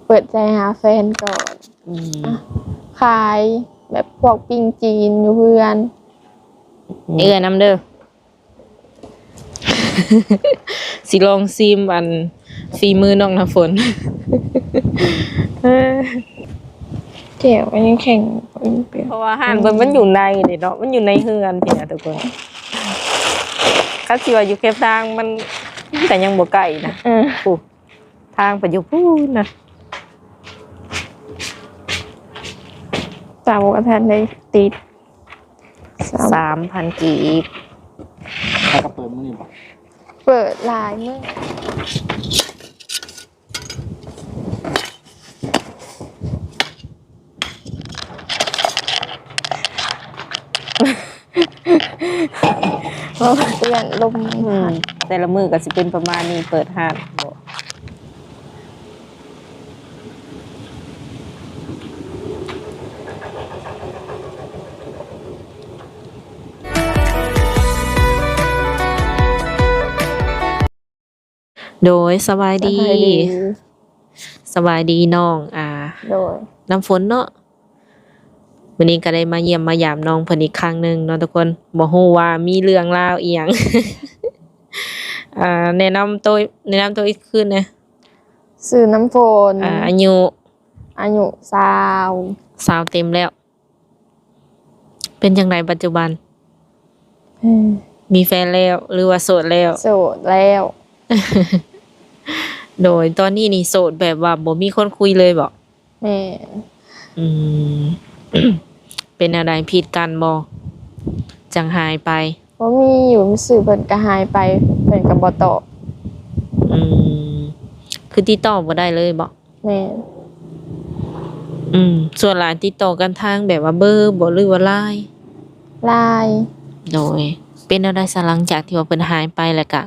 ເປີດໃຈຫາແຟນກ່ອນ. ອືມ ອ່ະ ຂາຍແບບພວກປີ້ງຈີນຢູ່ເຮືອນ. ເອື້ອນຳເດີ. ຊິລອງຊີມອັນ ຝີມືນ້ອງນ້ຳຝົນ. ແຈ່ວກໍຍັງແຂງ ເພາະວ່າຮ້ານເພິ່ນມັນຢູ່ໃນເດ້ເນາະ ມັນຢູ່ໃນເຮືອນພີ້ນະທຸກຄົນ. ຄັນຊິວ່າຢູ່ແຄມທາງມັນ ມັນກໍຍັງບໍ່ໄກນະ. ເອີ ໂອ້ ທາງໄປຢູ່ພຸ້ນນະ. ເຕົາກໍທັນໄດ້ຕິດ. ສາມ ສາມພັນກີບ. ແລ້ວກໍເປີດມື້ນີ້ບໍ? ເປີດຫຼາຍມື້. ເອີ ເປື້ອນລົມ. ອືມ ແຕ່ລະມື້ກໍຊິເປັນປະມານນີ້ ເປີດຮ້ານບໍ? ໂດຍ ສະບາຍດີ ສະບາຍດີ ສະບາຍດີນ້ອງ ອ່າ ໂດຍ ນ້ຳຝົນເນາະ. ມື້ນີ້ກໍໄດ້ມາຢ້ຽມມາຢາມນ້ອງເພິ່ນອີກຄັ້ງໜຶ່ງເນາະທຸກຄົນ. ບໍ່ຮູ້ວ່າມີເລື່ອງລາວອີ່ຫຍັງ ອ່າ ແນະນຳໂຕ ແນະນຳໂຕອີກຄືນແດ່. ຊື່ນ້ຳຝົນ. ອ່າ ອາຍຸ? ອາຍຸຊາວ. ຊາວເຕັມແລ້ວ. ເປັນຈັ່ງໃດປັດຈຸບັນ? ເອີ ມີແຟນແລ້ວ ຫຼືວ່າໂສດແລ້ວ? ໂສດແລ້ວ. ໂດຍ ຕອນນີ້ນີ້ໂສດແບບວ່າບໍ່ມີຄົນຄຸຍເລີຍບໍ? ແມ່ນ. ອືມ ເປັນແນວໃດ ຜິດກັນບໍ ຈັ່ງຫາຍໄປ? ບໍ່ມີ ຢູ່ຊື່ເພິ່ນກໍຫາຍໄປ ເພິ່ນກໍບໍ່ຕອບ. ອືມ ຄືຕິດຕໍ່ບໍ່ໄດ້ເລີຍບໍ? ແມ່ນ. ອືມ ສ່ວນຫຼາຍຕິດຕໍ່ກັນທາງແບບວ່າເບີບໍ ຫຼືວ່າ LINE? LINE. ໂດຍ ເປັນແນວໃດຊະ ຫຼັງຈາກທີ່ວ່າເພິ່ນຫາຍໄປແລ້ວກະ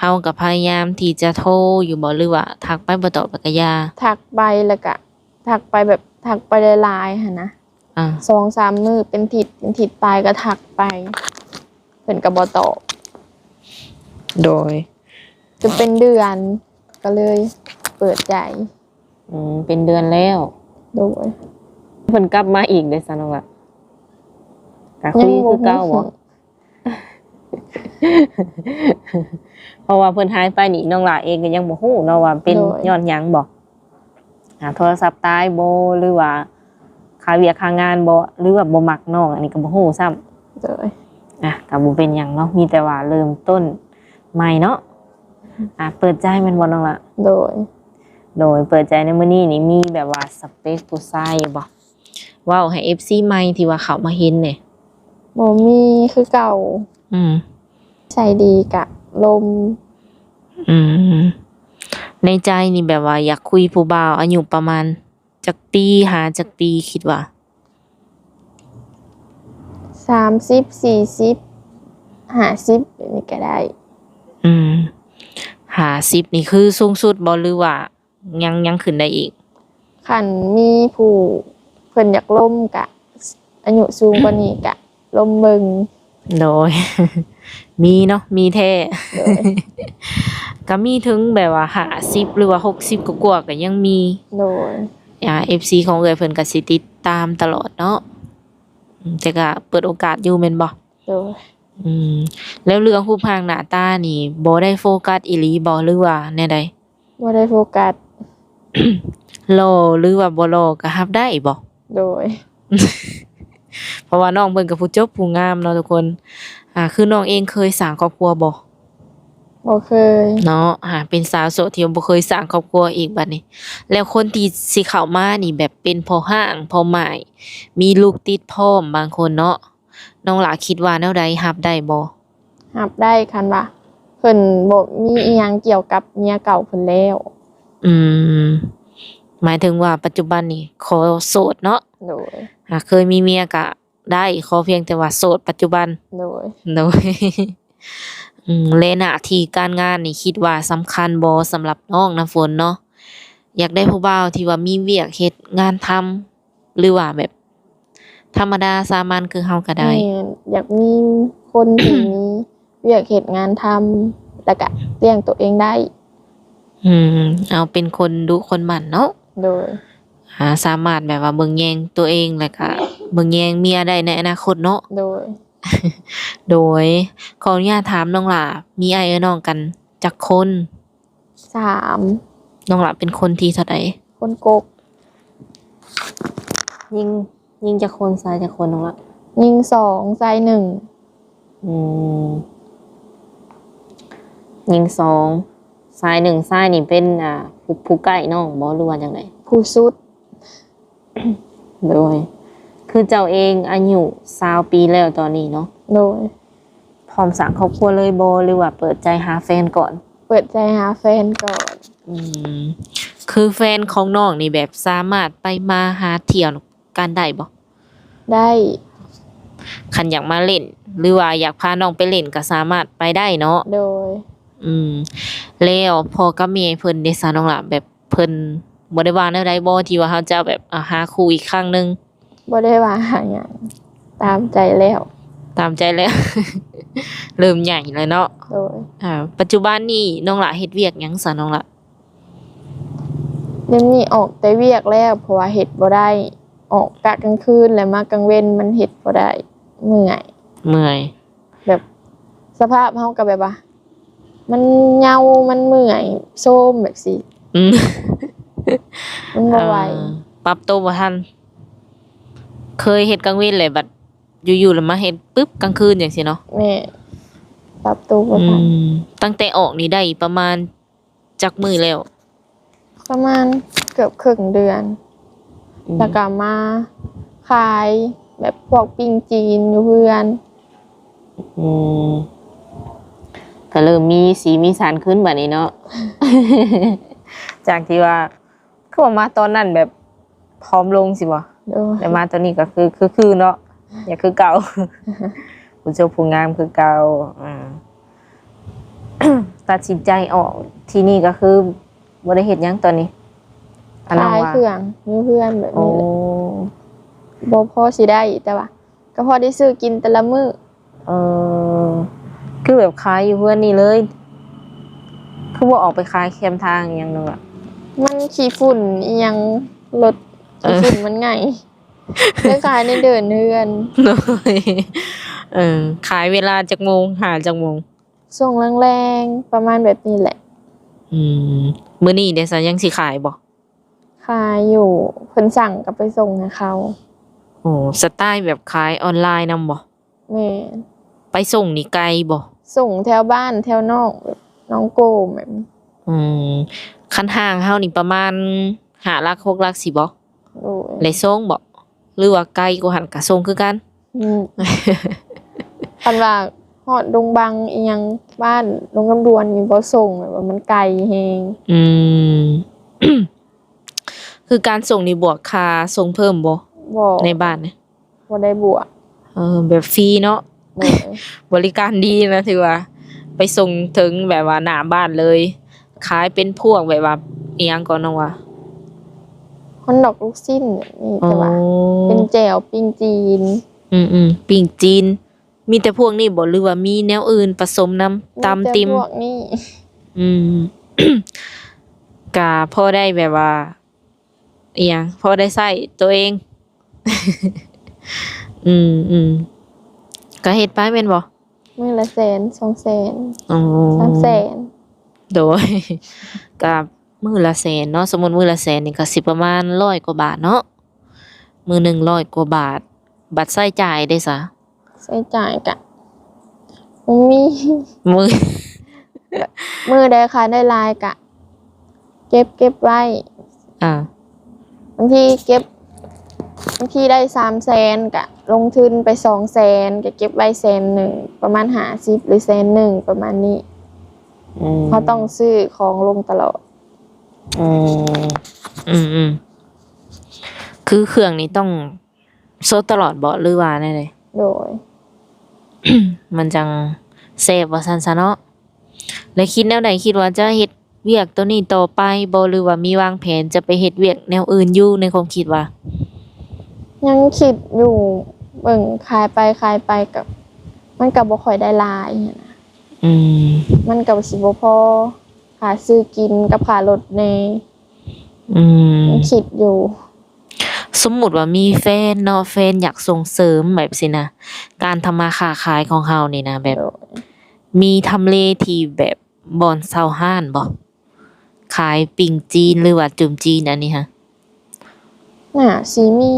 ເຮົາກໍພະຍາຍາມທີ່ຈະໂທຢູ່ບໍ ຫຼືວ່າທັກໄປບໍ່ຕອບແລ້ວກະຢ່າ? ທັກໄປແລ້ວກະ ທັກໄປແບບ ທັກໄປຫຼາຍໆຫັ້ນນະ. ອ່າ ສອງສາມມື້ ເປັນທິດ ເປັນທິດປາຍກໍທັກໄປ ເພິ່ນກໍບໍ່ຕອບ. ໂດຍ ຈົນເປັນເດືອນ ກໍເລີຍເປີດໃຈ. ອືມ ເປັນເດືອນແລ້ວ. ໂດຍ ເພິ່ນກັບມາອີກເດ້ຊັ້ນວ່າ ກໍຄຸຍຄືເກົ່າບໍ? ເພາະວ່າເພິ່ນຫາຍໄປນີ້ ນ້ອງຫຼ້າເອງກໍຍັງບໍ່ຮູ້ເນາະວ່າເປັນ ໂດຍ ຍ້ອນຫຍັງບໍ? ອ່າ ໂທລະສັບຕາຍບໍ ຫຼືວ່າຄາວຽກຄາງານບໍ ຫຼືວ່າບໍ່ມັກນ້ອງ ອັນນີ້ກໍບໍ່ຮູ້ຊ້ຳ. ໂດຍ ອ່ະ ກໍບໍ່ເປັນຫຍັງເນາະ ມີແຕ່ວ່າເລີ່ມຕົ້ນໃໝ່ເນາະ. ອ່າ ເປີດໃຈແມ່ນບໍ່ນ້ອງຫຼ້າ? ໂດຍ ໂດຍ ເປີດໃຈໃນມື້ນີ້ນີ້ ມີແບບວ່າສະເປັກຜູ້ຊາຍຢູ່ບໍ່? ເວົ້າໃຫ້ເອັຟຊີໃໝ່ທີ່ວ່າເຂົ້າມາເຫັນແດ່. ບໍ່ມີຄືເກົ່າ. ອືມ ໃສດີກະລົມ. ອືມ ໃນໃຈນີ້ແບບວ່າຢາກຄຸຍຜູ້ບ່າວອາຍຸປະມານຈັກປີ ຫາຈັກປີ ຄິດວ່າ? ສາມສິບ ສີ່ສິບ ຫ້າສິບ ແບບນີ້ກະໄດ້. ອືມ ຫ້າສິບນີ້ຄືສູງສຸດບໍ່ ຫຼືວ່າ ຍັງ ຍັງຂຶ້ນໄດ້ອີກ? ຄັນມີຜູ້ເພິ່ນຢາກລົມກະ ອາຍຸສູງກວ່ານີ້ກະລົມເບິ່ງ. ໂດຍ ມີເນາະ ມີແທ້. ໂດຍ ກະມີເຖິງແບບວ່າຫ້າສິບ ຫຼືວ່າຫົກສິບກວ່າໆກະຍັງມີ. ໂດຍ ອ່າ ເອັຟຊີຂອງເອື້ອຍເພິ່ນກະຊິຕິດຕາມຕະຫຼອດເນາະ. ອືມ ແຕ່ກະເປີດໂອກາດຢູ່ແມ່ນບໍ່? ໂດຍ ອືມ ແລ້ວເລື່ອງຮູບຮ່າງໜ້າຕານີ້ບໍ່ໄດ້ໂຟກັສອີ່ຫຼີບໍ່ ຫຼືວ່າແນວໃດ? ບໍ່ໄດ້ໂຟກັສ. ຫຼໍ່ ຫຼືວ່າບໍ່ຫຼໍ່ກໍຮັບໄດ້ບໍ່? ໂດຍ ເພາະວ່ານ້ອງເພິ່ນກໍຜູ້ຈົບຜູ້ງາມເນາະທຸກຄົນ. ອ່າ ຄືນ້ອງເອງເຄີຍສ້າງຄອບຄົວບໍ່? ບໍ່ເຄີຍເນາະ. ອ່າ ເປັນສາວໂສດທີ່ບໍ່ເຄີຍສ້າງຄອບຄົວອີກບັດນີ້. ແລ້ວຄົນທີ່ຊິເຂົ້າມານີ້ແບບເປັນພໍ່ຮ້າງພໍ່ໝ້າຍ ມີລູກຕິດພ້ອມບາງຄົນເນາະ. ນ້ອງຫຼ້າຄິດວ່າແນວໃດ ຮັບໄດ້ບໍ່? ຮັບໄດ້ ຄັນວ່າເພິ່ນບໍ່ມີອີ່ຫຍັງກ່ຽວກັບເມຍເກົ່າເພິ່ນແລ້ວ. ອືມ ໝາຍເຖິງວ່າປັດຈຸບັນນີ້ຂໍໂສດເນາະ? ໂດຍ ຫາກເຄີຍມີເມຍກະໄດ້ ຂໍພຽງແຕ່ວ່າໂສດປັດຈຸບັນ. ໂດຍ ໂດຍ ອືມ ແລະໜ້າທີ່ການງານນີ້ຄິດວ່າສຳຄັນບໍ່ ສຳລັບນ້ອງນ້ຳຝົນເນາະ? ຢາກໄດ້ຜູ້ບ່າວທີ່ວ່າມີວຽກເຮັດງານທຳ ຫຼືວ່າແບບທຳມະດາສາມັນຄືເຮົາກໍໄດ້. ແມ່ນ ຢາກມີຄົນທີ່ມີວຽກເຮັດງານທຳ ແລ້ວກະລ້ຽງໂຕເອງໄດ້. ອືມ ເອົາເປັນຄົນດຸຄົນໝັ່ນເນາະ. ໂດຍ ຫາສາມາດແບບວ່າເບິ່ງແຍງຕົວເອງ ແລ້ວກະເບິ່ງແຍງເມຍໄດ້ໃນອະນາຄົດເນາະ. ໂດຍ ໂດຍ ຂໍອະນຸຍາດຖາມນ້ອງຫຼ້າ ມີອ້າຍເອື້ອຍນ້ອງກັນຈັກຄົນ? ສາມ. ນ້ອງຫຼ້າເປັນຄົນທີເທົ່າໃດ? ຄົນກົກ. ຍິງ ຍິງຈັກຄົນ ຊາຍຈັກຄົນນ້ອງຫຼ້າ? ຍິງສອງ ຊາຍໜຶ່ງ. ອືມ ຍິງສອງ ຊາຍໜຶ່ງ. ຊາຍນີ້ເປັນ ອ່າ ຜູ້ ຜູ້ໃກ້ນ້ອງບໍ່ ຫຼືວ່າຈັ່ງໃດ? ຜູ້ສຸດ. ໂດຍ ຄືເຈົ້າເອງອາຍຸຊາວປີແລ້ວຕອນນີ້ເນາະ. ໂດຍ ພ້ອມສ້າງຄອບຄົວເລີຍບໍ່ ຫຼືວ່າເປີດໃຈຫາແຟນກ່ອນ? ເປີດໃຈຫາແຟນກ່ອນ. ອືມ ຄືແຟນຂອງນ້ອງນີ້ແບບສາມາດໄປມາຫາທ່ຽວກັນໄດ້ບໍ່? ໄດ້. ຄັນຢາກມາຫຼິ້ນ ຫຼືວ່າຢາກພານ້ອງໄປຫຼິ້ນກໍສາມາດໄປໄດ້ເນາະ? ໂດຍ. ອືມ ແລ້ວພໍ່ກັບແມ່ເພິ່ນເດ ຊະນ້ອງຫຼ້າ ແບບ ເພິ່ນບໍ່ໄດ້ວ່າແນວໃດບໍ່ ທີ່ວ່າເຮົາຈະແບບ ອາ ຫາຄູ່ອີກຄັ້ງໜຶ່ງ? ບໍ່ໄດ້ວ່າຫຍັງ ຕາມໃຈແລ້ວ. ຕາມໃຈແລ້ວ ເລີ່ມໃຫຍ່ແລ້ວເນາະ. ໂດຍ. ອາ ປັດຈຸບັນນີ້ນ້ອງຫຼ້າເຮັດວຽກຫຍັງຊະນ້ອງຫຼ້າ? ດຽວນີ້ອອກແຕ່ວຽກແລ້ວ ເພາະວ່າເຮັດບໍ່ໄດ້ ອອກກະກາງຄືນ ແລ້ວມາກາງເວັນມັນເຮັດບໍ່ໄດ້ ເມື່ອຍ. ເມື່ອຍ. ແບບສະພາບເຮົາກໍແບບວ່າ ມັນເຫງົາ ມັນເມື່ອຍ ໂຊມແບບຊີ້. ອືມ ມັນບໍ່ໄຫວ. ເອີ ປັບໂຕບໍ່ທັນ. ເຄີຍເຮັດກາງເວັນແຫຼະ ບັດຢູ່ໆແລ້ວມາເຮັດປຶບກາງຄືນຈັ່ງຊີ້ເນາະ. ແມ່ນ ປັບໂຕບໍ່ທັນ. ອືມ ຕັ້ງແຕ່ອອກນີ້ໄດ້ປະມານ ຈັກມື້ແລ້ວ? ປະມານເກືອບເຄິ່ງເດືອນ. ອືມ ແລ້ວກໍມາຂາຍແບບພວກປີ້ງຈີນຢູ່ເຮືອນ. ອືມ ກໍເລີ່ມມີສີມີສັນຂຶ້ນບາດນີ້ເນາະ ຈາກທີ່ວ່າ ຄືວ່າມາຕອນນັ້ນແບບ ຜອມລົງຊີ້ບໍ່? ໂດຍ. ແລ້ວມາຕອນນີ້ກໍຄື ຄື ຄືເນາະ ຍັງຄືເກົ່າ ຜູ້ຈົບຜູ້ງາມຄືເກົ່າ. ອ່າ ຕັດສິນໃຈອອກທີ່ນີ້ກໍຄືບໍ່ໄດ້ເຮັດຫຍັງຕອນນີ້? ອັນນັ້ນວ່າ ຂາຍເຄື່ອງຢູ່ເຮືອນແບບນີ້ແຫຼະ. ໂອ້ ບໍ່ພໍຊິໄດ້ ແຕ່ວ່າກໍພໍໄດ້ຊື້ກິນແຕ່ລະມື້. ເອີ ຄືແບບຂາຍຢູ່ເຮືອນນີ້ເລີຍ ຄືບໍ່ອອກໄປຂາຍແຄມທາງອີ່ຫຍັງເນາະ? ມັນຂີ້ຝຸ່ນອີ່ຫຍັງ ລົດ ເອີ ຂີ້ຝຸ່ນມັນໄຫງ່ ໄດ້ຂາຍໃນເດີ່ນເຮືອນ. ໂດຍ. ເອີ ຂາຍເວລາຈັກໂມງ ຫາຈັກໂມງ? ຊ່ວງແລງໆ ປະມານແບບນີ້ແຫຼະ. ອືມ ມື້ນີ້ເດຊະ ຍັງຊິຂາຍບໍ່? ຂາຍຢູ່ ເພິ່ນສັ່ງກໍໄປສົ່ງໃຫ້ເຂົາ. ໂອ້ ສະໄຕແບບຂາຍອອນລາຍນຳບໍ່? ແມ່ນ. ໄປສົ່ງນີ້ໄກບໍ່? ສົ່ງແຖວບ້ານແຖວນອກ ແບບໜອງໂກມແບບນີ້. ອືມ ຄັນຫ່າງເຮົານີ້ປະມານຫ້າຫຼັກ ຫົກຫຼັກຊີ້ບໍ່? ໂດຍ. ໄດ້ສົ່ງບໍ່ ຫຼືວ່າໄກກວ່າຫັ້ນກະສົ່ງຄືກັນ? ອືມ ຄັນວ່າຮອດດົງບັງອີ່ຫຍັງ ບ້ານດົງນ້ຳດ່ວນນີ້ບໍ່ສົ່ງ ແບບວ່າມັນໄກແຮງ. ອືມ ຄືການສົ່ງນີ້ບວກຄ່າສົ່ງເພີ່ມບໍ່? ບໍ່. ໃນບ້ານນະ? ບໍ່ໄດ້ບວກ. ເອີ ແບບຟຣີເນາະ. ໂດຍ. ບໍລິການດີນະ ຖືວ່າໄປສົ່ງເຖິງແບບວ່າໜ້າບ້ານເລີຍ. ຂາຍເປັນພວກແບບວ່າ ອີ່ຫຍັງກໍນ້ອງວ່າ ຮອດດອກລູກຊີ້ນແບບນີ້. ອໍ ແຕ່ວ່າເປັນແຈ່ວ ປີ້ງຈີນ. ອືມໆ ປີ້ງຈີນ. ມີແຕ່ພວກນີ້ບໍ່ ຫຼືວ່າມີແນວອື່ນປະສົມນຳ? ມີແຕ່ ຕຳຕິ່ມ ພວກນີ້. ອືມ ກະພໍໄດ້ແບບວ່າ ອີ່ຫຍັງ ພໍໄດ້ໃຊ້ໂຕເອງ. ອືມໆ ກະເຮັດໄປແມ່ນບໍ່? ມື້ລະແສນ ສອງແສນ. ອໍ ສາມແສນ. ໂດຍ. ກະມື້ລະແສນເນາະ ສົມມຸດມື້ລະແສນນີ້ກະຊິປະມານຮ້ອຍກວ່າບາດເນາະ ມື້ໜຶ່ງຮ້ອຍກວ່າບາດ. ບັດໃຊ້ຈ່າຍເດຊະ? ໃຊ້ຈ່າຍກະບໍ່ມີ. ມື້ ມື້ໃດຂາຍໄດ້ຫຼາຍກະເກັບ ເກັບໄວ້. ອ່າ ບາງທີເກັບ ບາງທີໄດ້ສາມແສນ ກະລົງທຶນໄປສອງແສນ ກະເກັບໄວ້ແສນໜຶ່ງ ປະມານຫ້າສິບ ຫຼື ແສນໜຶ່ງ ປະມານນີ້. ອືມ ເຮົາຕ້ອງຊື້ຂອງລົງຕະຫຼອດ. ອືມ ອືມໆ ຄືເຄື່ອງນີ້ຕ້ອງ ໂຊດຕະຫຼອດບໍ່ ຫຼືວ່າແນວໃດ? ໂດຍ. ມັນຈັ່ງແຊບວ່າຊັ້ນຊະເນາະ. ແລະ ຄິດແນວໃດ? ຄິດວ່າຈະເຮັດວຽກໂຕນີ້ຕໍ່ໄປບໍ່ ຫຼືວ່າມີວາງແຜນຈະໄປເຮັດວຽກແນວອື່ນຢູ່ໃນຄວາມຄິດວ່າ? ຍັງຄິດຢູ່ ເບິ່ງຂາຍໄປຂາຍໄປກໍ ມັນກໍບໍ່ຄ່ອຍໄດ້ຫຼາຍຫັ້ນນະ. ອືມ ມັນກໍຊິບໍ່ພໍຄ່າຊື້ກິນກັບຄ່າລົດແດ່. ອືມ ຍັງຄິດຢູ່. ສົມມຸດວ່າມີແຟນເນາະ ແຟນຢາກສົ່ງເສີມແບບຊີ້ນະ ການທຳມາຄ້າຂາຍຂອງເຮົານີ້ນະ ແບບ ໂດຍ ມີທຳເລທີ່ແບບບ່ອນເຊົ່າຮ້ານບໍ່? ຂາຍປີ້ງຈີນ ຫຼືວ່າຈຸ່ມຈີນອັນນີ້ຫະ? ໜ້າຊິມີ.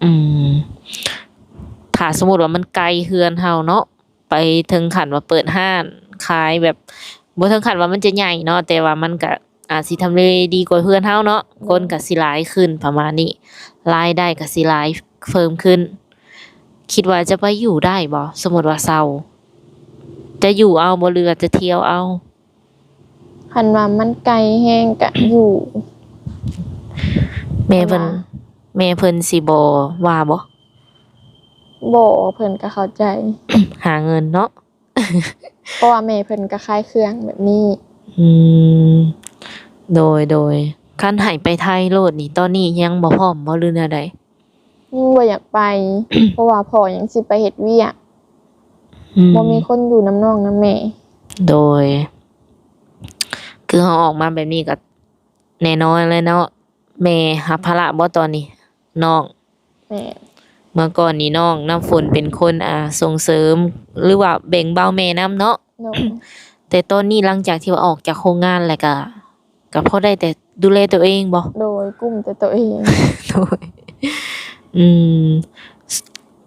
ອືມ ຖ້າສົມມຸດວ່າມັນໄກເຮືອນເຮົາເນາະ ໄປເຖິງຂັ້ນວ່າເປີດຮ້ານຂາຍ ແບບບໍ່ເຖິງຂັ້ນວ່າມັນຈະໃຫຍ່ເນາະ ແຕ່ວ່າມັນກະອາດຊິທຳເລດີກວ່າເຮືອນເຮົາເນາະ ໂດຍ ຄົນກະຊິຫຼາຍຂຶ້ນປະມານນີ້ ລາຍໄດ້ກະຊິຫຼາຍເພີ່ມຂຶ້ນ. ຄິດວ່າຈະໄປຢູ່ໄດ້ບໍ່? ສົມມຸດວ່າເຊົ່າ ຈະຢູ່ເອົາບໍ່ ຫຼືວ່າຈະທ່ຽວເອົາ? ຄັນວ່າມັນໄກແຮງກະຢູ່. ແມ່ເພິ່ນ ຄັນວ່າ ແມ່ເພິ່ນຊິບໍ່ວ່າບໍ່? ບໍ່ ເພິ່ນກະເຂົ້າໃຈ ຫາເງິນເນາະ ເພາະວ່າແມ່ເພິ່ນກະຂາຍເຄື່ອງແບບນີ້. ອືມ ໂດຍ ໂດຍ ຄັນໃຫ້ໄປໄທໂລດນີ້ ຕອນນີ້ຍັງບໍ່ພ້ອມບໍ່ ຫຼືແນວໃດ? ຍັງບໍ່ຢາກໄປ ເພາະວ່າພໍ່ຍັງຊິໄປເຮັດວຽກ ອືມ ບໍ່ມີຄົນຢູ່ນຳນ້ອງນຳແມ່. ໂດຍ ຄືເຮົາອອກມາແບບນີ້ກະແນ່ນອນແລ້ວເນາະ ແມ່ຮັບພາລະບໍ່ຕອນນີ້ ນ້ອງ? ແມ່ນ. ເມື່ອກ່ອນນີ້ນ້ອງນ້ຳຝົນເປັນຄົນ ອ່າ ສົ່ງເສີມ ຫຼືວ່າແບ່ງເບົາແມ່ນຳເນາະ? ໂດຍ. ແຕ່ຕອນນີ້ຫຼັງຈາກທີ່ວ່າອອກຈາກໂຮງງານແລ້ວກະ ກະພໍໄດ້ແຕ່ດູແລໂຕເອງບໍ່? ໂດຍ ກຸ້ມແຕ່ໂຕເອງ. ໂດຍ ອືມ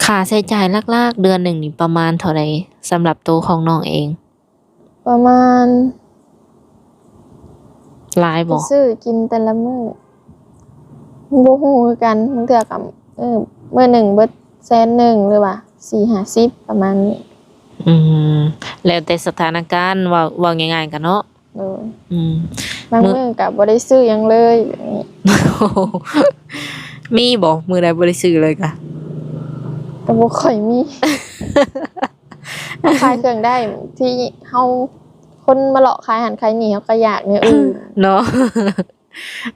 ຄ່າໃຊ້ຈ່າຍຫຼັກໆເດືອນໜຶ່ງນີ້ປະມານເທົ່າໃດ ສຳລັບໂຕຂອງນ້ອງເອງ? ປະມານ ຫຼາຍບໍ່? ຊື້ກິນແຕ່ລະມື້ ບໍ່ຮູ້ຄືກັນ ບາງເທື່ອກະ ເອີ ມື້ໜຶ່ງເບິດແສນໜຶ່ງ ຫຼືວ່າສີ່ຫ້າສິບ ປະມານນີ້. ອືມ ແລ້ວແຕ່ສະຖານະການ ເວົ້າ ເວົ້າງ່າຍໆກັນເນາະ. ໂດຍ. ອືມ ບາງມື້ກະບໍ່ໄດ້ຊື້ຫຍັງເລີຍ ມີບໍ່ ມື້ໃດບໍ່ໄດ້ຊື້ເລີຍກະ? ກະບໍ່ຄ່ອຍມີ ເຮົາຂາຍເຄື່ອງໄດ້ ທີ່ເຮົາ ຄົນມາເລາະຂາຍຫັ້ນຂາຍນີ້ ເຮົາກະຢາກແນວອື່ນເນາະ.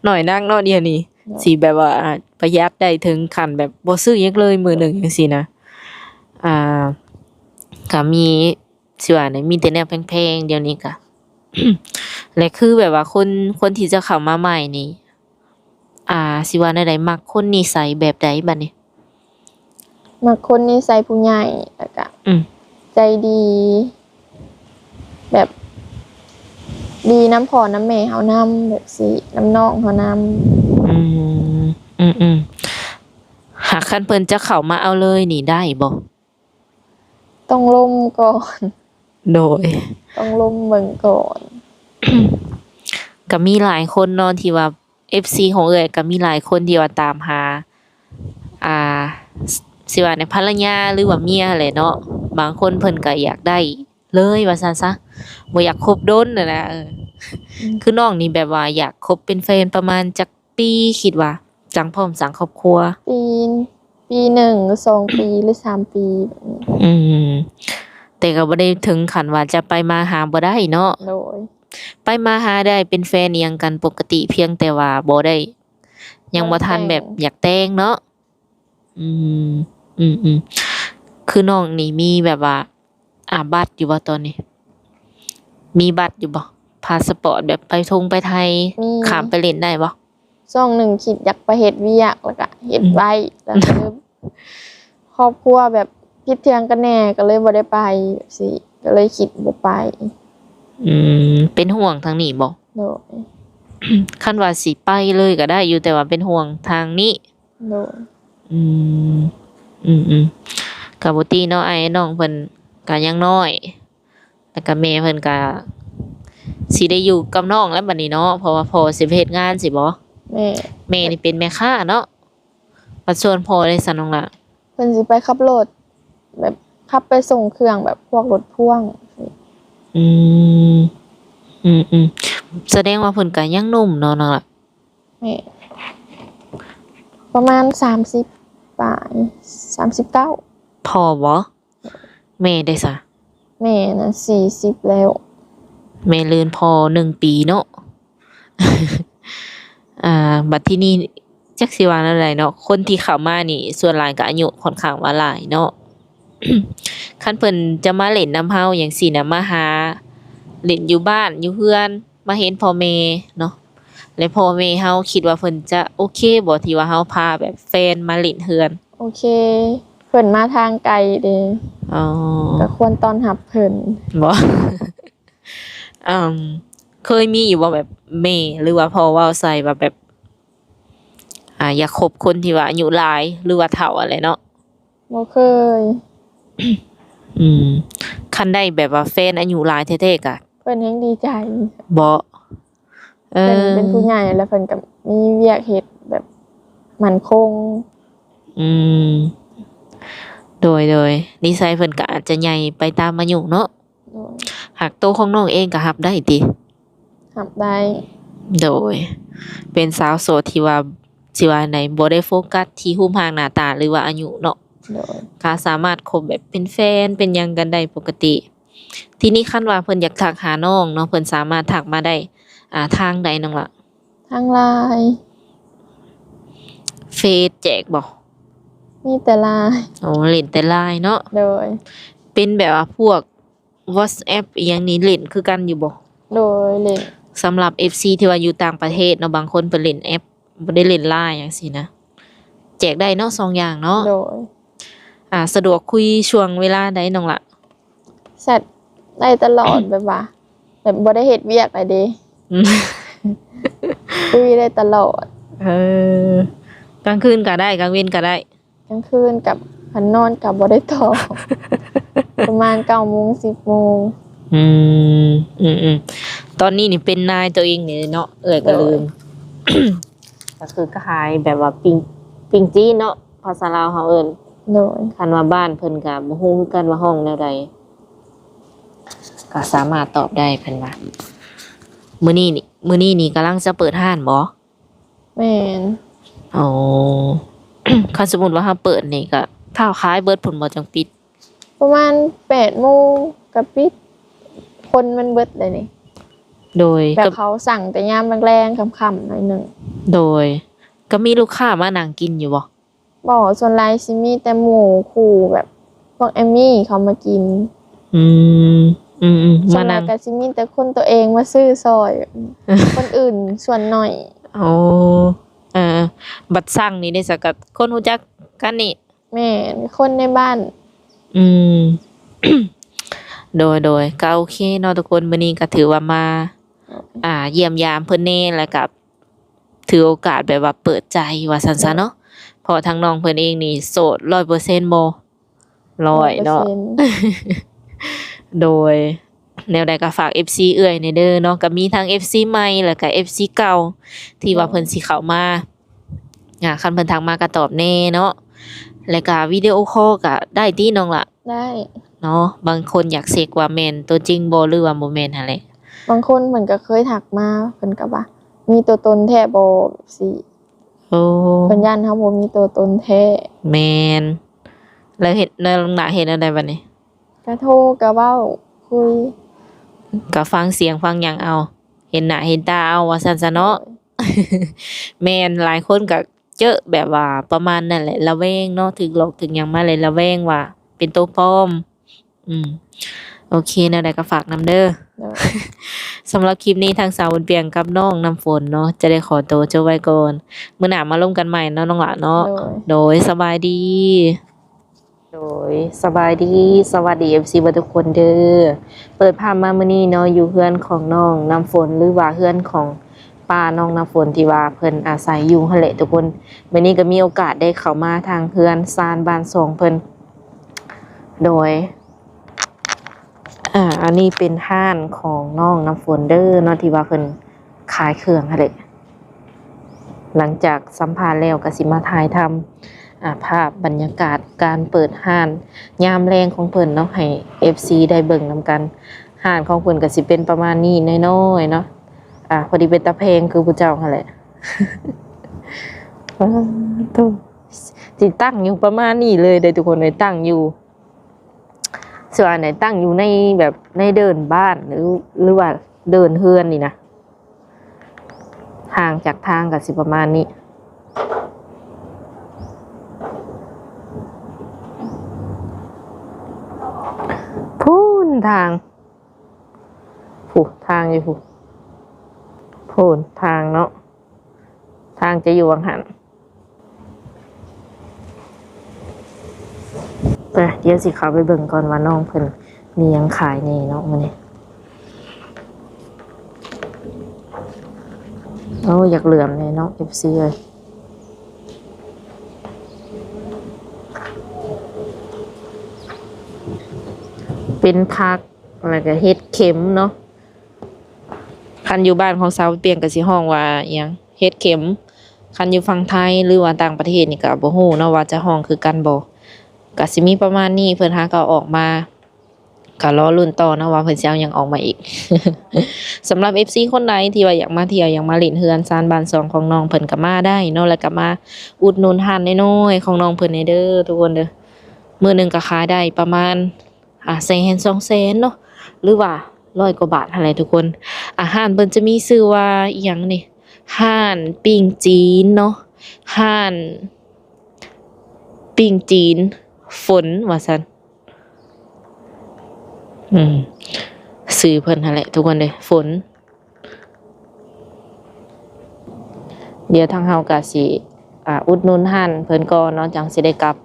ໜ້ອຍນັກເນາະດຽວນີ້ ເນາະ ຊິແບບວ່າປະຢັດໄດ້ເຖິງຂັ້ນແບບບໍ່ຊື້ຫຍັງເລີຍມື້ໜຶ່ງຈັ່ງຊີ້ນະ. ອ່າ ກະມີ ຊິວ່າແນວ ມີແຕ່ແນວແພງໆ ດຽວນີ້ກະ ແລະ ຄືແບບວ່າຄົນ ຄົນທີ່ຈະເຂົ້າມາໃໝ່ນີ້ ອ່າ ຊິວ່າແນວໃດ ມັກຄົນນິໄສແບບໃດບາດນີ້? ມັກຄົນນິໄສຜູ້ໃຫຍ່ ແລ້ວກະ ອືມ ໃຈດີ ແບບດີນຳພໍ່ນຳແມ່ເຮົານຳ ແບບຊີ້ ນຳນ້ອງເຮົານຳ. ອືມ ອືມໆ ຫາກຄັນເພິ່ນຈະເຂົ້າມາເອົາເລີຍນີ້ໄດ້ບໍ່? ຕ້ອງລົມກ່ອນ. ໂດຍ ຕ້ອງລົມເບິ່ງກ່ອນ. ກະມີຫຼາຍຄົນເນາະ ທີ່ວ່າ ເອັຟຊີ ຂອງເອື້ອຍກະມີຫຼາຍຄົນທີ່ວ່າຕາມຫາ ອ່າ ຊິວ່າແນວ ພັນລະຍາ ຫຼືວ່າເມຍຫັ້ນແຫຼະເນາະ. ບາງຄົນເພິ່ນກະຢາກໄດ້ເລີຍວ່າຊັ້ນຊະ ບໍ່ຢາກຄົບດົນຫັ້ນນະ. ເອີ ອືມ ຄືນ້ອງນີ້ແບບວ່າຢາກຄົບເປັນແຟນປະມານຈັກ ປີ ຄິດວ່າ ຈັ່ງພ້ອມສ້າງຄອບຄົວ? ປີ ປີໜຶ່ງ ສອງປີ ຫຼື ສາມປີ ແບບນີ້. ອືມ ແຕ່ກໍບໍ່ໄດ້ເຖິງຂັ້ນວ່າຈະໄປມາຫາບໍ່ໄດ້ເນາະ. ໂດຍ. ໄປມາຫາໄດ້ ເປັນແຟນອີ່ຫຍັງກັນປົກກະຕິ ພຽງແຕ່ວ່າບໍ່ໄດ້ ຍັງບໍ່ທັນແບບຢາກແຕ່ງເນາະ. ອືມ ອືມໆ ຄືນ້ອງນີ້ມີແບບວ່າ ອາ ບັດຢູ່ບໍ່ຕອນນີ້? ມີບັດຢູ່ບໍ່? ພາສະປອດແບບໄປທົ່ງໄປໄທ ມີ ຂ້າມໄປຫຼິ້ນໄດ້ບໍ່? ຊ່ວງໜຶ່ງຄິດຢາກໄປເຮັດວຽກ ແລ້ວກະເຮັດ ອືມ ໄວ້ ແລ້ວກະເລີຍ ຄອບຄົວແບບຜິດຖຽງກັນແດ່ ກໍເລີຍບໍ່ໄດ້ໄປ ຈັ່ງຊີ້ ກໍເລີຍຄິດບໍ່ໄປ. ອືມ ເປັນຫ່ວງທາງນີ້ບໍ່? ໂດຍ. ຄັນວ່າຊິໄປເລີຍກໍໄດ້ຢູ່ ແຕ່ວ່າເປັນຫ່ວງທາງນີ້. ໂດຍ. ອືມ ອືມໆ ກໍບໍ່ຕິເນາະ ອ້າຍນ້ອງເພິ່ນກໍຍັງນ້ອຍ ແລ້ວກໍແມ່ເພິ່ນກໍຊິໄດ້ຢູ່ກັບນ້ອງແລ້ວບັດນີ້ເນາະ ເພາະວ່າພໍ່ຊິໄປເຮັດງານຊີ້ບໍ? ແມ່ ແມ່ນີ້ເປັນແມ່ຄ້າເນາະ. ບັດສ່ວນພໍ່ເດຊະນ້ອງຫຼ້າ? ເພິ່ນຊິໄປຂັບລົດ ແບບຂັບໄປສົ່ງເຄື່ອງ ແບບພວກລົດພ່ວງ. ອືມ ອືມໆ ສະແດງວ່າເພິ່ນກໍຍັງໜຸ່ມເນາະນ້ອງຫຼ້າ? ແມ່ນ ປະມານສາມສິບປາຍ ສາມສິບເກົ້າ. ພໍ່ບໍ? ແມ່ເດຊະ? ແມ່ນະສີ່ສິບແລ້ວ. ແມ່ລື່ນພໍ່ໜຶ່ງປີເນາະ. ອ່າ ບັດທີນີ້ຈັກຊິວ່າແນວໃດເນາະ ຄົນທີ່ເຂົ້າມານີ້ສ່ວນຫຼາຍກໍອາຍຸຄ່ອນຂ້າງວ່າຫຼາຍເນາະ. ຄັນເພິ່ນຈະມາຫຼິ້ນນຳເຮົາຫຍັງຊີ້ນະ ມາຫາຫຼິ້ນຢູ່ບ້ານຢູ່ເຮືອນ ມາເຫັນພໍ່ແມ່ເນາະ ແລະ ພໍ່ແມ່ເຮົາຄິດວ່າເພິ່ນຈະໂອເຄບໍ່ ທີ່ວ່າເຮົາພາແບບແຟນມາຫຼິ້ນເຮືອນ? ໂອເຄ ເພິ່ນມາທາງໄກເດ້. ອໍ ກໍຄວນຕ້ອນຮັບເພິ່ນ. ບໍ່ ອືມ ເຄີຍມີຢູ່ບໍ່ ແບບແມ່ ຫຼືວ່າພໍ່ເວົ້າໃສ່ວ່າແບບ ອ່າ ຢາກຄົບຄົນທີ່ວ່າອາຍຸຫຼາຍ ຫຼືວ່າເຖົ້າຫັ້ນແຫຼະເນາະ? ບໍ່ເຄີຍ. ອືມ ຄັນໄດ້ແບບວ່າແຟນອາຍຸຫຼາຍແທ້ໆກະ ເພິ່ນແຮ່ງດີໃຈ. ບໍ່ ເອີ ເພິ່ນເປັນຜູ້ໃຫຍ່ ແລ້ວເພິ່ນກໍມີວຽກເຮັດແບບໝັ້ນຄົງ. ອືມ ໂດຍໆ ນິໄສເພິ່ນກໍອາດຈະໃຫຍ່ໄປຕາມອາຍຸເນາະ. ໂດຍ. ຫາກໂຕຂອງນ້ອງເອງກໍຮັບໄດ້ຕິ? ຮັບໄດ້. ໂດຍ ເປັນສາວໂສດທີ່ວ່າ ຊິວ່າໃດ ບໍ່ໄດ້ໂຟກັສທີ່ຮູບຮ່າງໜ້າຕາ ຫຼືວ່າອາຍຸເນາະ. ໂດຍ. ກໍສາມາດຄົບແບບເປັນແຟນເປັນຫຍັງກັນໄດ້ປົກກະຕິ. ທີນີ້ຄັນວ່າເພິ່ນຢາກທັກຫານ້ອງເນາະ ເພິ່ນສາມາດທັກມາໄດ້ ອ່າ ທາງໃດນ້ອງລະ? ທາງ LINE. ເຟສແຈກບໍ່? ມີແຕ່ LINE. ໂອ້ ຫຼິ້ນແຕ່ LINE ເນາະ. ໂດຍ. ເປັນແບບວ່າພວກ WhatsApp ອີ່ຫຍັງນີ້ຫຼິ້ນຄືກັນຢູ່ບໍ່? ໂດຍ ຫຼິ້ນ. ສຳລັບ ເອັຟຊີ ທີ່ວ່າຢູ່ຕ່າງປະເທດເນາະ ບາງຄົນເພິ່ນຫຼິ້ນແອັບ ບໍ່ໄດ້ຫຼິ້ນ LINE ຈັ່ງຊີ້ນະ ແຈກໄດ້ເນາະ ສອງຢ່າງເນາະ. ໂດຍ. ອ່າ ສະດວກຄຸຍຊ່ວງເວລາໃດນ້ອງລະ? ແຊັດໄດ້ຕະຫຼອດ ແບບວ່າ ແບບບໍ່ໄດ້ເຮັດວຽກອະເດ. ອືມ ຄຸຍໄດ້ຕະຫຼອດ. ເອີ ກາງຄືນກໍໄດ້ ກາງເວັນກໍໄດ້. ກາງຄືນກັບ ຄັນນອນກໍບໍ່ໄດ້ຕອບ ປະມານເກົ້າໂມງ ສິບໂມງ. ອືມ ອືມໆ ຕອນນີ້ນີ້ເປັນນາຍຕົວເອງນີ້ເນາະ ເອື້ອຍກໍລືມ. ໂດຍ. ກໍຄືຂາຍແບບວ່າປີ້ງ ປີ້ງຈີນເນາະ ພາສາລາວເຮົາເອີ້ນ. ໂດຍ. ຄັນວ່າບ້ານເພິ່ນກໍບໍ່ຮູ້ຄືກັນວ່າຮ້ອງແນວໃດ ກໍສາມາດຕອບໄດ້ເພິ່ນວ່າ. ມື້ນີ້ນີ້ ມື້ນີ້ນີ້ກຳລັງຈະເປີດຮ້ານບໍ່? ແມ່ນ. ອໍ ຄັນສົມມຸດວ່າເຮົາເປີດນີ້ກໍ ຖ້າຂາຍເບິດພຸ້ນບໍ່ຈັ່ງປິດ? ປະມານແປດໂມງກໍປິດ ຄົນມັນເບິດແລ້ວນີ້. ໂດຍ. ແບບ ກໍເຂົາສັ່ງແຕ່ຍາມແລງໆ ຄ່ຳໆ ໜ້ອຍໜຶ່ງ. ໂດຍ. ກໍມີລູກຄ້າມານັ່ງກິນຢູ່ບໍ່? ບໍ່ ສ່ວນຫຼາຍຊິມີແຕ່ໝູ່ຄູ່ ແບບພວກແອມມີເຂົາມາກິນ. ອືມ ອືມໆ ສ່ວນຫຼາຍ ມານັ່ງ ກໍຊິມີແຕ່ຄົນຕົວເອງມາຊື້ຊ່ອຍ ຄົນອື່ນສ່ວນໜ້ອຍ. ໂອ້ ເອີ ບັດສັ່ງນີ້ເດ້ ສະກັດຄົນຮູ້ຈັກກັນນີ້? ແມ່ນ ຄົນໃນບ້ານ. ອືມ ໂດຍໆ ກໍໂອເຄເນາະທຸກຄົນ ມື້ນີ້ກໍຖືວ່າມາ ອ່າ ຢ້ຽມຢາມເພິ່ນແດ່ ແລ້ວກໍ ຖືໂອກາດແບບວ່າເປີດໃຈວ່າຊັ້ນຊະເນາະ ເພາະທາງນ້ອງເພິ່ນເອງນີ້ໂສດຮ້ອຍເປີເຊັນບໍ່? ຮ້ອຍເນາະ. ຮ້ອຍເປີເຊັນ. ໂດຍ ແນວໃດກໍຝາກເອັຟຊີເອື້ອຍແດ່ເດີເນາະ ກໍມີທັງເອັຟຊີໃໝ່ ແລ້ວກໍເອັຟຊີເກົ່າ ທີ່ວ່າເພິ່ນຊິເຂົ້າມາ ອ່າ ຄັນເພິ່ນທັກມາກໍຕອບແດ່ເນາະ ແລ້ວກໍວິດີໂອຄໍກໍໄດ້ຕິນ້ອງລະ? ໄດ້ເນາະ ບາງຄົນຢາກເຊັກວ່າແມ່ນຕົວຈິງບໍ່ ຫຼືວ່າບໍ່ແມ່ນຫັ້ນແຫຼະ. ບາງຄົນເພິ່ນກໍເຄີຍທັກມາ ເພິ່ນກໍວ່າ ມີຕົວຕົນແທ້ບໍ່ ຈັ່ງຊີ້. ໂອ້ ເພິ່ນຢ້ານເຮົາບໍ່ມີຕົວຕົນແທ້. ແມ່ນ. ແລ້ວເຮັດ ແລ້ວນ້ອງລະເຮັດແນວໃດບັດນີ້? ກະໂທ ກະເວົ້າ ຄຸຍ ກະຟັງສຽງຟັງຫຍັງເອົາ ເຫັນໜ້າເຫັນຕາເອົາ ວ່າຊັ້ນຊະເນາະ. ໂດຍ. ແມ່ນ ຫຼາຍຄົນກະ ເຈີແບບວ່າປະມານນັ້ນແຫຼະ ລະແວງເນາະ ຖືກຫຼອກຖືກຫຍັງມາແລ້ວລະແວງວ່າເປັນໂຕປອມ. ອືມ ໂອເຄ ແນວໃດກໍຝາກນຳເດີ. ໂດຍ. ສຳລັບຄລິບນີ້ ທາງສາວບຸນປຽງກັບນ້ອງນ້ຳຝົນເນາະ ຈະໄດ້ຂໍໂຕຈົບໄວ້ກ່ອນ ມື້ໜ້າມາລົມກັນໃໝ່ເນາະນ້ອງຫຼ້າເນາະ. ໂດຍ. ໂດຍ ສະບາຍດີ. ໂດຍ ສະບາຍດີ ສະຫວັດດີ ເອັຟຊີ ເບິດທຸກຄົນເດີ. ເປີດພາບມາມື້ນີ້ເນາະ ຢູ່ເຮືອນຂອງນ້ອງນ້ຳຝົນ ຫຼືວ່າເຮືອນຂອງ ປ້ານ້ອງນ້ຳຝົນທີ່ວ່າເພິ່ນອາໄສຢູ່ຫັ້ນແຫຼະທຸກຄົນ. ມື້ນີ້ກໍມີໂອກາດໄດ້ເຂົ້າມາທາງເຮືອນຊານບ້ານຊ່ອງເພິ່ນ. ໂດຍ ອ່າ ອັນນີ້ເປັນຮ້ານຂອງນ້ອງນ້ຳຝົນເດີເນາະ ທີ່ວ່າເພິ່ນຂາຍເຄື່ອງຫັ້ນແຫຼະ. ຫຼັງຈາກສຳພາດແລ້ວກໍຊິມາຖ່າຍທຳ ອ່າ ພາບບັນຍາກາດການເປີດຮ້ານຍາມແລງຂອງເພິ່ນເນາະ ໃຫ້ ເອັຟຊີ ໄດ້ເບິ່ງນຳກັນ. ຮ້ານຂອງເພິ່ນກໍຊິເປັນປະມານນີ້ ນ້ອຍໆເນາະ ອ່າ ພໍດີເປັນຕາແພງຄືຜູ້ເຈົ້າຫັ້ນແຫຼະ. ປາດໂທ້ ຊິຕັ້ງຢູ່ປະມານນີ້ເລີຍເດ້ທຸກຄົນເອີຍ ຕັ້ງຢູ່ ສ່ວນໃດ ຕັ້ງຢູ່ໃນແບບໃນເດີ່ນບ້ານ ຫຼື ຫຼືວ່າເດີ່ນເຮືອນນີ້ນະ. ຫ່າງຈາກທາງກໍຊິປະມານນີ້ ພຸ້ນທາງ ພຸ້ນທາງຢູ່ພຸ້ນ ພຸ້ນທາງເນາະ. ທາງຈະຢູ່ຫວ່າງຫັ້ນ. ໄປ ດຽວຊິເຂົ້າໄປເບິ່ງກ່ອນວ່ານ້ອງເພິ່ນມີຫຍັງຂາຍແດ່ເນາະມື້ນີ້. ໂອ້ ຢາກເຫຼືອມແດ່ເນາະ ເອັຟຊີເອີຍ. ເປັນຜັກ ແລ້ວກະເຫັດເຂັມເນາະ. ຄັນຢູ່ບ້ານຂອງສາວປຽງກະຊິຮ້ອງວ່າອີ່ຫຍັງ ເຫັດເຂັມ. ຄັນຢູ່ຝັ່ງໄທ ຫຼືວ່າຕ່າງປະເທດນີ້ກະບໍ່ຮູ້ເນາະວ່າຈະຮ້ອງຄືກັນບໍ່. ກະຊິມີປະມານນີ້ ເພິ່ນຫາກໍເອົາອອກມາ ກະລໍລຸ້ນຕໍ່ເນາະວ່າເພິ່ນຊິເອົາຫຍັງອອກມາອີກ. ສຳລັບເອັຟຊີຄົນໃດທີ່ວ່າຢາກມາທ່ຽວ ຢາກມາຫຼິ້ນເຮືອນຊານບ້ານຊ່ອງຂອງນ້ອງເພິ່ນກະມາໄດ້ເນາະ ແລ້ວກະມາອຸດໜູນຮ້ານນ້ອຍໆຂອງນ້ອງເພິ່ນແດ່ເດີທຸກຄົນເດີ. ມື້ໜຶ່ງກະຂາຍໄດ້ປະມານ ອາ ແສນ ສອງແສນເນາະ ຫຼືວ່າຮ້ອຍກວ່າບາດຫັ້ນແຫຼະທຸກຄົນ. ອາ ຮ້ານເພິ່ນຈະມີຊື່ວ່າອີ່ຫຍັງນີ້ ຮ້ານປີ້ງຈີນເນາະ ຮ້ານປີ້ງຈີນຝົນວ່າຊັ້ນ. ອືມ ຊື່ເພິ່ນຫັ້ນແຫຼະທຸກຄົນເດີ ຝົນ. ດຽວທາງເຮົາກະຊິ ອາ ອຸດໜູນຮ້ານເພິ່ນກ່ອນເນາະ ຈັ່ງຊິໄດ້ກັບ.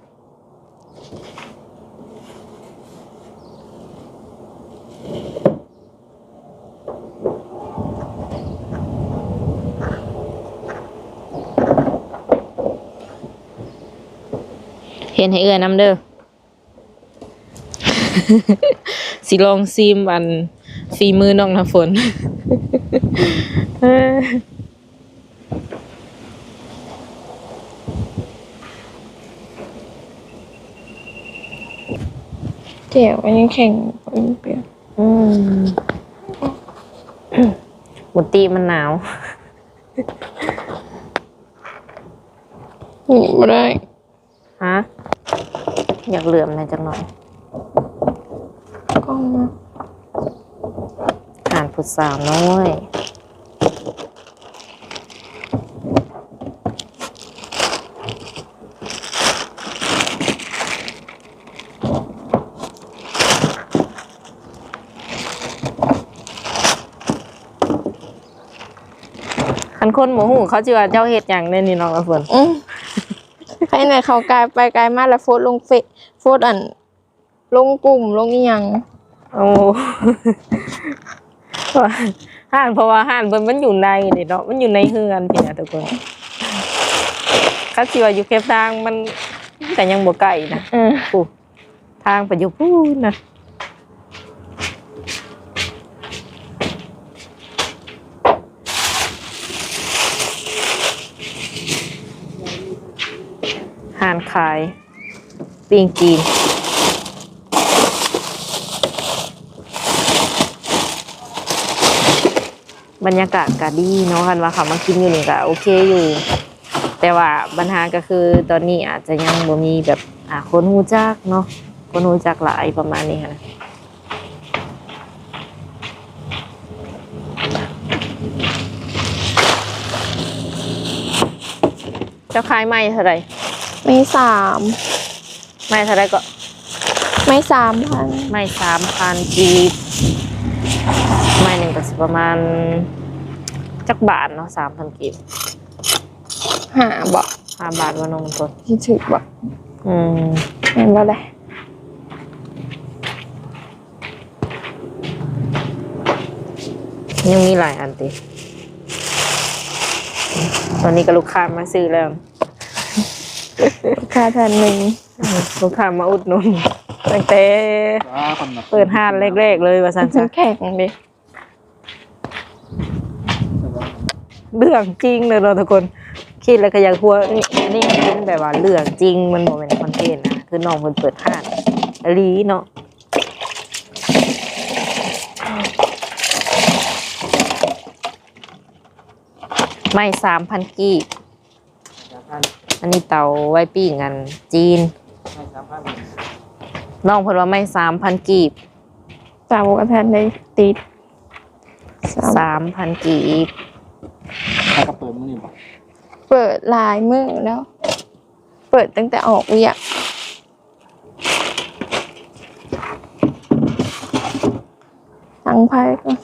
ເຮັດໃຫ້ເອື້ອຍນຳເດີ. ຊິລອງຊີມອັນຝີມືນ້ອງນ້ຳຝົນ. ແຈ່ວມັນຍັງແຂງ ອືມ ບໍ່ຕິມັນໜາວ. ນີ້ບໍ່ໄດ້. ຮະ? ຢາກເຫຼືອມແດ່ຈັກໜ້ອຍ. ກ້ອງມາ. ຮ້ານຜູ້ສາວນ້ອຍ. ຄັນຄົນບໍ່ຮູ້ ເຂົາຊິວ່າເຈົ້າເຮັດຫຍັງແດ່ນີ້ນ້ອງນ້ຳຝົນ. ອືມ ໃຜແນ່ເຂົາກາຍໄປກາຍມາ ແລ້ວໂພສລົງເຟສ ໂພສອັນ ລົງກຸ່ມ ລົງອີ່ຫຍັງ. ໂອ້ ຮ້ານ ເພາະວ່າຮ້ານເພິ່ນມັນຢູ່ໃນນີ້ເນາະ ມັນຢູ່ໃນເຮືອນພີ້ນະທຸກຄົນ. ຄັນຊິວ່າຢູ່ແຄມທາງ ມັນ ມັນກະຍັງບໍ່ໄກນະ. ເອີ ໂອ້ ທາງໄປຢູ່ພຸ້ນນະ. ຮ້ານຂາຍປີ້ງຈີນ ບັນຍາກາດກະດີເນາະ. ຄັນວ່າເຂົ້າມາກິນຢູ່ນີ້ກະໂອເຄຢູ່ ແຕ່ວ່າບັນຫາກະຄືຕອນນີ້ອາດຈະຍັງບໍ່ມີແບບ ອາ ຄົນຮູ້ຈັກເນາະ ຄົນຮູ້ຈັກຫຼາຍປະມານນີ້ຫັ້ນນະ. ເຈົ້າຂາຍໄມ້ເທົ່າໃດ? ໄມ້ສາມ. ໄມ້ເທົ່າໃດເກາະ? ໄມ້ສາມພັນ. ໄມ້ສາມພັນກີບ. ໄມ້ໜຶ່ງກະຊິປະມານ ຈັກບາດເນາະ ສາມພັນກີບ? ຫ້າບໍ? ຫ້າບາດບໍ່ນ້ອງຕົ້ນ? ຊິຖືກບໍ? ອືມ ແມ່ນບໍ່ແລະ? ຍັງມີຫຼາຍອັນຕິ. ຕອນນີ້ກະລູກຄ້າມາຊື້ແລ້ວ. ລູກຄ້າທ່ານໜຶ່ງ ອືມ ລູກຄ້າມາອຸດໜູນຕັ້ງແຕ່ ອ່າ ເປີດຮ້ານແລກໆເລີຍວ່າຊັ້ນຊະ. ແຂງເດ ເລື່ອງຈິງເລີຍເນາະທຸກຄົນ. ຄິດແລ້ວກະຢາກຫົວ. ນີ້ ນີ້ເປັນແບບວ່າເລື່ອງຈິງ ມັນບໍ່ແມ່ນຄອນເທັນນະ ຄືນ້ອງເພິ່ນເປີດຮ້ານອີ່ຫຼີເນາະ. ໄມ້ສາມພັນກີບ. ອັນນີ້ເຕົາໄວ້ປີ້ງອັນຈີນ. ນ້ອງເພິ່ນວ່າໄມ້ສາມພັນກີບ. ເຕົາກະທັນໄດ້ຕິດ. ສາມພັນກີບ. ແລ້ວກະເປີດມື້ນີ້ບໍ? ເປີດຫຼາຍມື້ແລ້ວ ເປີດຕັ້ງແຕ່ອອກວຽກ. ຕັ້ງໄຟກ່ອນ.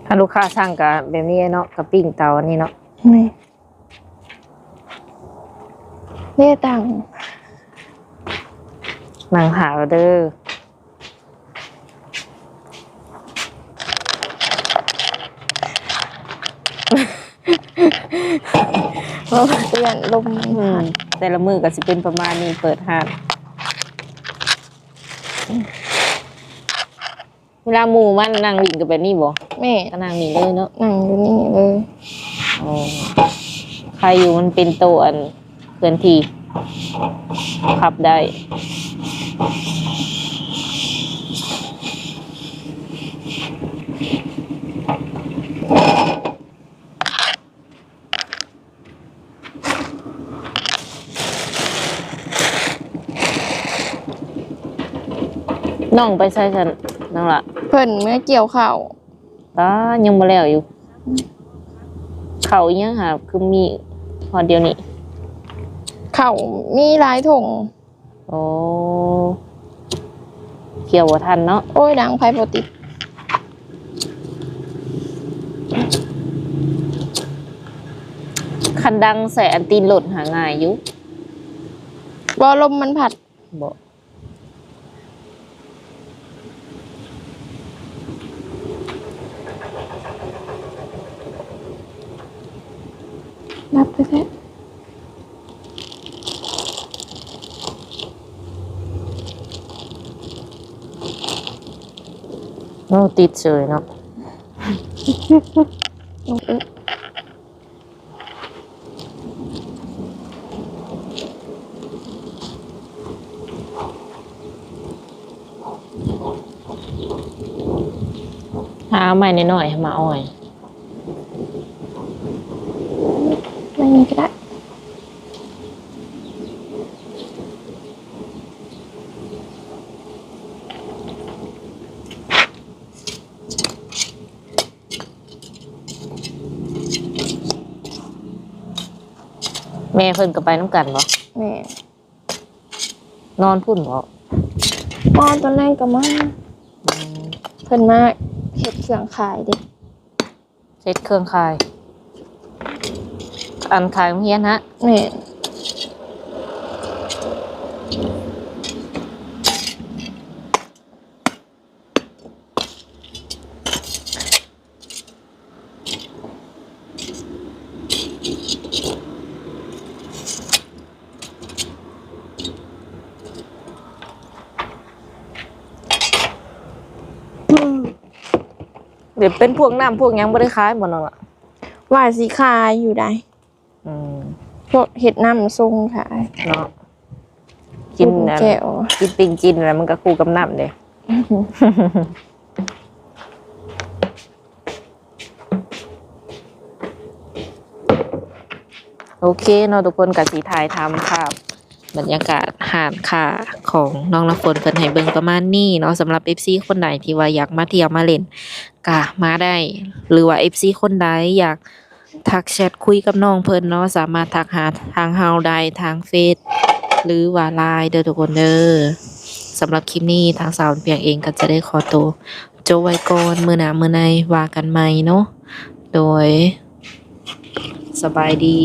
ຖ້າລູກຄ້າສັ່ງກະແບບນີ້ເນາະ ກະປີ້ງເຕົາອັນນີ້ເນາະ. ນີ້ ນີ້ຕັ້ງ ນັ່ງຖ້າເດີ. ເພາະວ່າຢ້ານລົມມັນ ອືມ ພັດ ແຕ່ລະມື້ກໍຊິເປັນປະມານນີ້ ເປີດຮ້ານ. ເວລາໝູ່ມານັ່ງຫຼິ້ນກໍແບບນີ້ບໍ່? ແມ່ນ ກໍນັ່ງນີ້ເລີຍເນາະ ນັ່ງຢູ່ນີ້ເລີຍ. ອໍ ໃຄຢູ່ມັນເປັນໂຕະອັນ ເຄື່ອນທີ່ ພັບໄດ້. ນ້ອງໄປໃສຊັ້ນນ້ອງລະ? ເພິ່ນເມືອກ່ຽວເຂົ້າ. ຕາ ຍັງບໍ່ແລ້ວຢູ່. ເຂົ້າອີ່ຫຍັງຫາຄືມີຮອດດຽວນີ້? ເຂົ້າມີຫຼາຍຖົງ. ໂອ້ ກ່ຽວບໍ່ທັນເນາະ. ໂອ້ຍ ດັງໄຟບໍ່ຕິດ. ຄັນດັງໃສ່ອັນຕີນລົດຫາງ່າຍຢູ່. ບໍ່ ລົມມັນພັດ. ບໍ່. ດັບແທ້ໆ. ໂອ້ ຕິດເສີຍເນາະ. ຫາໄມ້ນ້ອຍໆ ມາອ້ອຍ. ໄມ້ນີ້ກໍໄດ້. ແມ່ເພິ່ນກໍໄປນຳກັນບໍ່? ແມ່ນ. ນອນພຸ້ນບໍ່? ນອນຕອນແລງກໍມາ. ອືມ. ເພິ່ນມາເຮັດເຄື່ອງຂາຍເດ້. ເຮັດເຄື່ອງຂາຍ ອັນຂາຍໂຮງຮຽນຫະ? ແມ່ນ. ແບບເປັນພວກນ້ຳພວກຫຍັງບໍ່ໄດ້ຂາຍບໍ່ນ້ອງລະ? ວ່າຊິຂາຍຢູ່ໃດ. ອືມ ພວກເຮັດນ້ຳສົ່ງຂາຍເນາະ. ກິນ ກິນປີ້ງຈີນແລ້ວມັນກໍຄູ່ກັບນ້ຳເດ້. ໂອເຄເນາະ ທຸກຄົນ ກໍຊິຖ່າຍທຳພາບບັນຍາກາດຮ້ານຄ້າຂອງນ້ອງນ້ຳຝົນເພິ່ນໃຫ້ເບິ່ງປະມານນີ້ເນາະ. ສຳລັບເອັຟຊີຄົນໃດທີ່ວ່າຢາກມາທ່ຽວມາຫຼິ້ນ ກະມາໄດ້ ຫຼືວ່າເອັຟຊີຄົນໃດຢາກທັກແຊັດຄຸຍກັບນ້ອງເພິ່ນເນາະ ສາມາດທັກຫາທາງເຮົາໄດ້ທາງເຟສ ຫຼືວ່າລາຍເດີທຸກຄົນເດີ. ສຳລັບຄລິບນີ້ທາງສາວແພງເອງກໍຈະໄດ້ຂໍໂຕຈົບໄວ້ກ່ອນ ມື້ໜ້າມື້ໃນວ່າກັນໃໝ່ເນາະ. ໂດຍ ສະບາຍດີ.